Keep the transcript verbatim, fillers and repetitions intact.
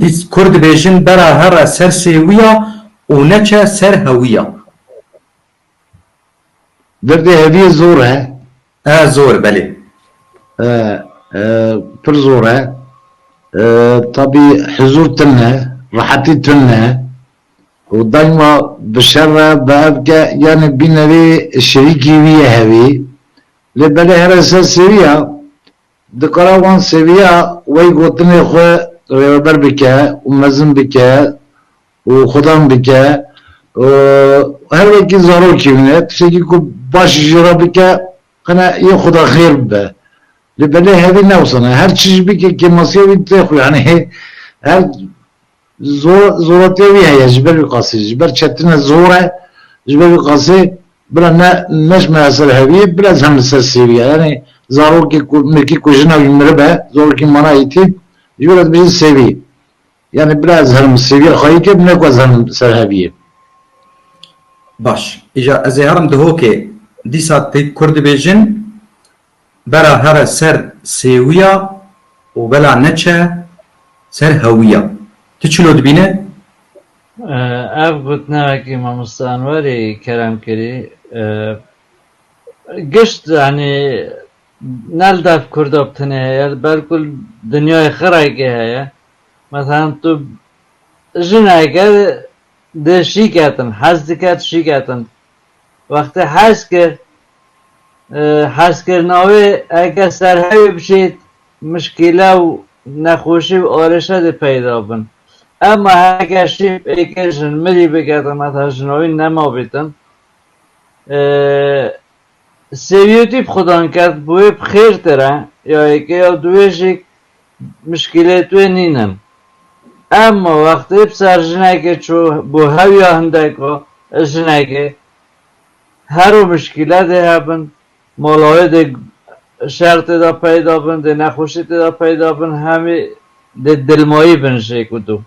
Îs-, Kur dibêjin bera here ser sêwiya û neçe ser hewiya. Derdê heviyê zor e. E, zor, belê. E, e, pir zor e. E, tabî huzur tune, rehetî tune. Û daîma bi şer re bi ev ke, yanî bînerê şirîkî wî ye hevî. Lê belê here ser sêwiya, dikare wan sêviya wey gotinê xwe rêveber bike û mezin bike û xudan bike û her wekî zarokî wî ne, tiştekî ku baş jê re bike, qene yê xuda xêr bibe. Lê belê hevî ne wisa ne. Her çi jî bike kêmasiya wî tê xwe, yanî her zor, zoratiya wî heye ji ber wî qasî. Ji ber çetine zor e, ji ber wî qasî bila ne, neşme ser heviyê, bila ez hem li ser sêviyê. Yanî zarokê ku, mirkî ku jina wî miribe, zarokî mana îtî, ji ber ez dibêjin sêvî. Yanî bila ez herim sêviyê xweyî ke, ne ku ez herim ser heviyê. Baş. Îja ez ê herim dihokê dîsa tê kur dibêjin, bera here ser sêwiya û bela neçe ser hewiya. Tu çilo dibîne? Ev gotinekî mamoste Enwerî kerem kirî. Gişt, yanî, ne li dev Kurda bi tenê heye, belkû li dinyayê xirayekê heye. Meselen, tu jineke dê şîketin, hez dike tu şîketin. Wextê hez kir, e, hezkirina wê eger ser hewê bişît, mişkîle û nexweşî û arêşe dê peyda bin. Ema heger şîp êkê jin mirî biketin, mesela jina wî nemabîtin, e, sêwiyetî bi xudan ket, bi wê bi xêr tir e, ya êkê ya duwê jî mişkîlê tu wê nînin. Ema wextê bi ser jinekê çû, bû hewiya hindek o, jinekê, her û mişkîle dê hebin, mala wê dê şer tê de peyda bin, dê nexweşî tê de peyda bin, hemî dê dilmayî bin jêk û dû.